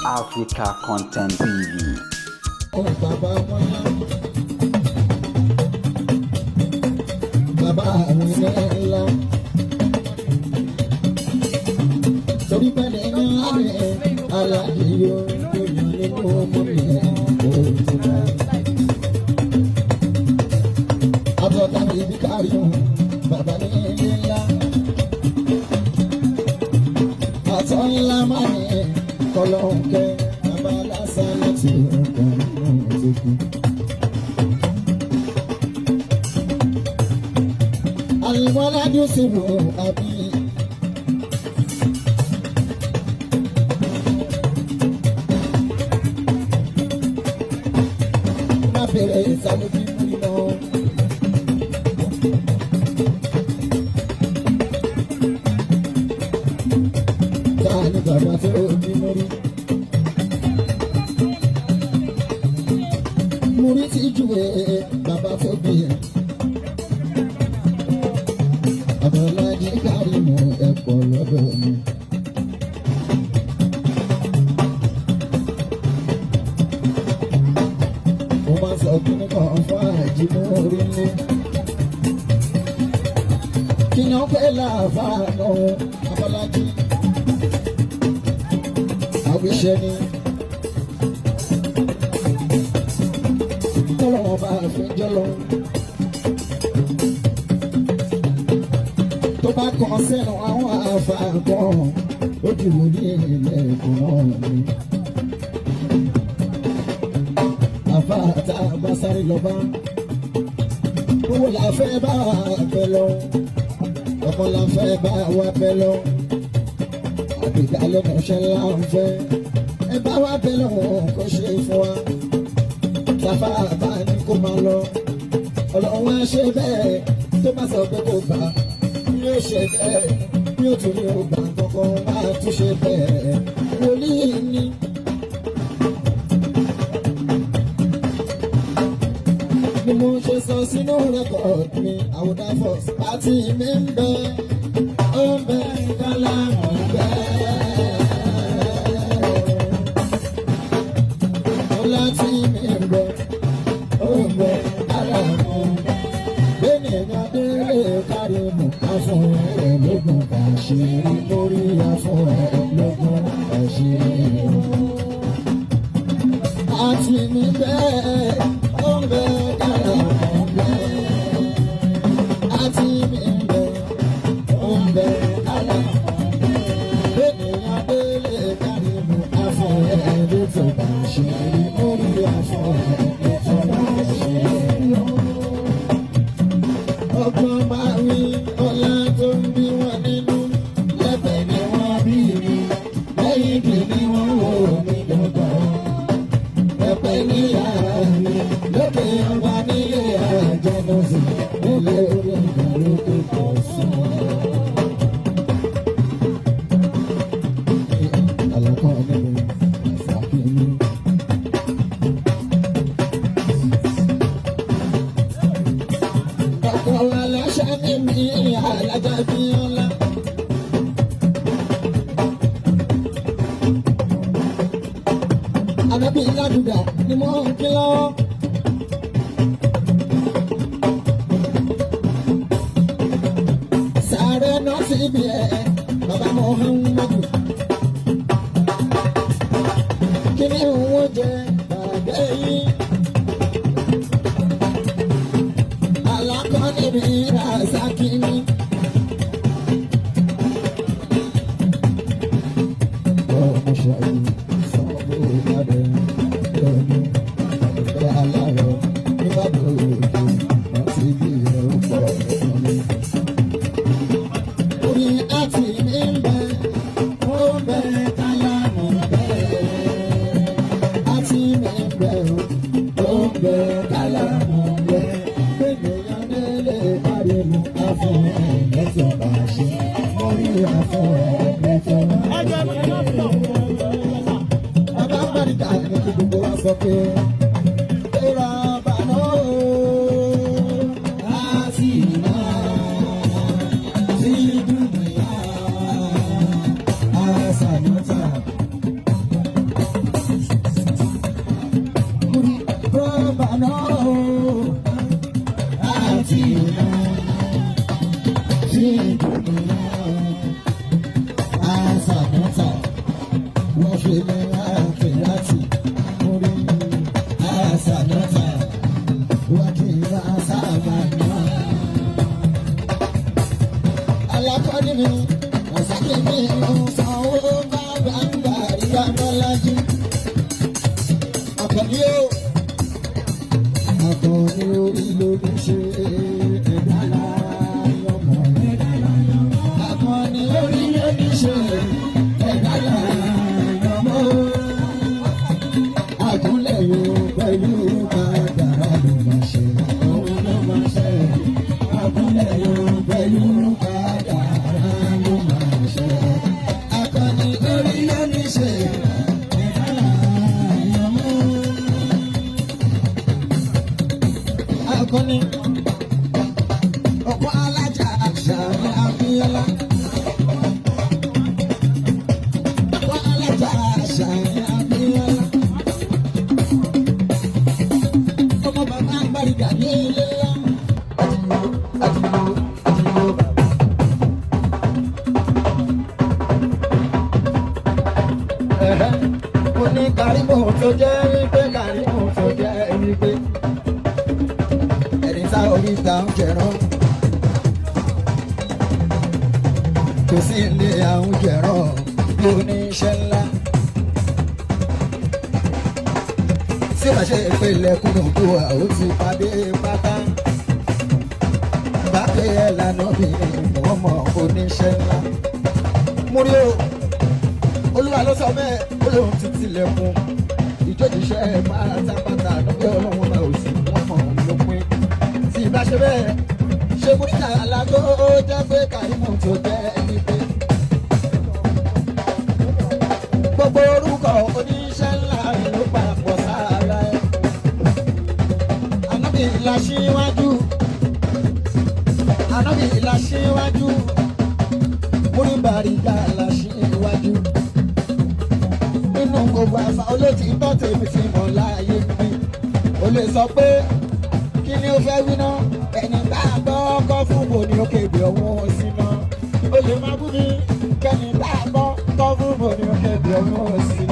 Africa Content TV. Bàbá wọn, bàbá àwọn ilé ńlá. Torí pẹ̀lẹ́ ńlá rẹ̀ aládìyó tó yàn nínú ọmọ mi kò tó bá. Àtọ̀tà bíbí kárí òun, bàbá ní ilé ńlá. Àtọ̀ ńlá máa ní kọlọ́ọ̀kẹ́ bàbá lásán láti ọkọ̀ nínú òkú. Àlùwaládé sì wò àbí. Má bèrè ìsàlẹ̀ bí múrí mọ́. Ta ni bàbá tó bí múrí? Múrí ti júwe bàbá tó bí ẹ̀. Abọ́lájí Kárìmù ẹ̀pọ̀ lọ́dọ̀ mi. Mo máa sọ kíní kan fún àjímú orí ní. Kí ni wọ́n pẹ́ láàfáà náà Abọ́lájí? Àwíṣẹ́ ni. Tọ́lọ́wọ́n bá fi jọ́ lọ. Tó bá kàn sẹ́nu àwọn àfàgàn ó di wòlíì ilẹ̀kùn náà ni. Àfa tá a bá sáré lọ bá owó la fẹ́ bá wa bẹ lọ, ọmọ la fẹ́ bá wa bẹ lọ, àgbègbè alẹ́ náà ṣe ńlá ń fẹ́ ẹ bá wa bẹ lọ kó ṣe fún wa. Tàfà bá ní kó máa lọ, ọlọ́run á ṣe bẹ́ẹ̀. Tó bá sọ pé kò gbà ní ó ṣe bẹ́ẹ̀, ní ó tún ní ó gbà kankan máa tún ṣe bẹ́ẹ̀, wòlíì ni. Ni mo ṣe sọ sínú record mi, àwòdà force pàtì mi ń bẹ, ó ń bẹ, kálámù ń bẹ. Ọlá tí mi ń bẹ, ó ń bẹ, kálámù ń bẹ. Bẹ́ẹ̀ni délé Kárìmù afún ẹ̀ lógún àṣírí lórí afún ẹ̀ lógún àṣírí. Àti mi bẹ́ẹ̀, ó ń bẹ, kálámù ń bẹ. Àti mi ń bẹ, ó ń bẹ, kálámù ń bẹ. Bẹ́ẹ̀ni délé Kárìmù afún ẹ̀ lógún àṣírí lórí afún ẹ̀ lógún àṣírí. Ọgbọ́n máa wí ọlá tó ń bí wọn nínú lẹ́bẹ̀ẹ́ ni wọ́n bí mi lẹ́yìn kì ní wọ́n wò mí dandan. Pẹpẹ ní yàrá mi lókè ọba nílé àjẹnusì nílé orí ìgbà lókè pọ̀ sí i. Àlọ́kọ́ níbi àṣàkí mi. Ọkọ̀ aláṣẹ ní mi alájà bí ọlá. Ànábì Ládùúgbà ni mo ń kí lọ́wọ́. Sáré náà sí ibi ẹ̀ bàbá Muhammadu. Kí ni òun jẹ bàbá yìí? Alákọ̀ọ́ni mi Rasaki mi. Ọmọ ṣàyí sọ́ọ̀bù Ìbàdàn lọ́dún ọ̀dọ́ aláwọ̀ nígbàdàn òde wọ́n ti bí ẹ̀ ó pọ̀ lọ́dún. Orí àti mi ń bẹ, ó ń bẹ, kálámù ń bẹ. Àti mi ń bẹ, ó ń bẹ, kálámù ń bẹ. Gbẹ̀gbẹ̀yàn délé Kárìmù afún ẹ̀ lẹ́tọ̀ bá ṣe. Mo rí afún ẹ̀ lẹ́tọ̀ bá ṣe. Bàbá Bàríkà ní kí gbogbo wa sọ pé èrò àbànú á sì máa sí dùnìyà àṣàyàntà. Hasanata wọ́n fi ní àfẹ́rẹ́tì orí Hasanata wọ́n kì í bá sábà náà. Alákọ̀ọ́ni mi, ọ̀sákì mi ń sanwó bàbá ń bà rí abọ́lájú. Àkànní o. Àkànní orí ló ń ṣe ẹ̀dá láyọ̀ mọ́. Àkànní orí ló ń ṣe ẹ̀dá láyọ̀ mọ́. Àkúnlẹ̀ yóò pẹ̀lú kádàrá ló máa ṣe. Òun ló máa ṣe. Àkúnlẹ̀ yóò pẹ̀lú kádàrá ló máa ṣe. Àkànní orí ló ń ṣe ẹ̀dá láyọ̀ mọ́. Akọni ọkọ alájà àṣà Abíọ́lá. Ọkọ alájà àṣà Abíọ́lá. Ọmọ bàbá àgbàrígà ní ilé ńlá. Àdìyó àdìyó àdìyó bàbá. Ẹ̀hẹ́, mo ní Kàrímù tó jẹ́ wípé Kàrímù tó jẹ́ wípé ẹni tá oríta ń jẹran kò sí ilé àwọn jẹran bí oníṣẹ́ ńlá tí wàá ṣe pé ilẹ̀kùn òkú àwọn ti pàdé pátá bá pé ẹ lànà bí ọmọ oníṣẹ́ ńlá múrí o olúwa ló sọ bẹ́ẹ̀ ó lóun ti tilẹ̀kùn ìjọ́jíṣẹ́ pátápátá lọ́gbẹ́ ọlọ́run bá òsì wọ́n mọ̀ ló pín tí ìbá ṣe bẹ́ẹ̀ ṣe múríkà alágó jẹ́ pé Kàrímù tó jẹ́ ẹni pé. Gbogbo orúkọ oníṣẹ́ ńlá ló papọ̀ sára ẹ̀. Ànábì la ṣíwájú. Ànábì la ṣíwájú. Múrí Bàrígà la ṣíwájú. Nínú gbogbo àṣà olótìítọ́ tèmi ti mọ̀ láàyè mi. O lè sọ pé kí ni ó fẹ́ wí ná ẹni tá a gbọ́ kọ́ fún bò ní òkè bí òun sí ná. O lè má bú mi kẹ́ni tá a gbọ́ kọ́ fún bò ní òkè bí òun sí.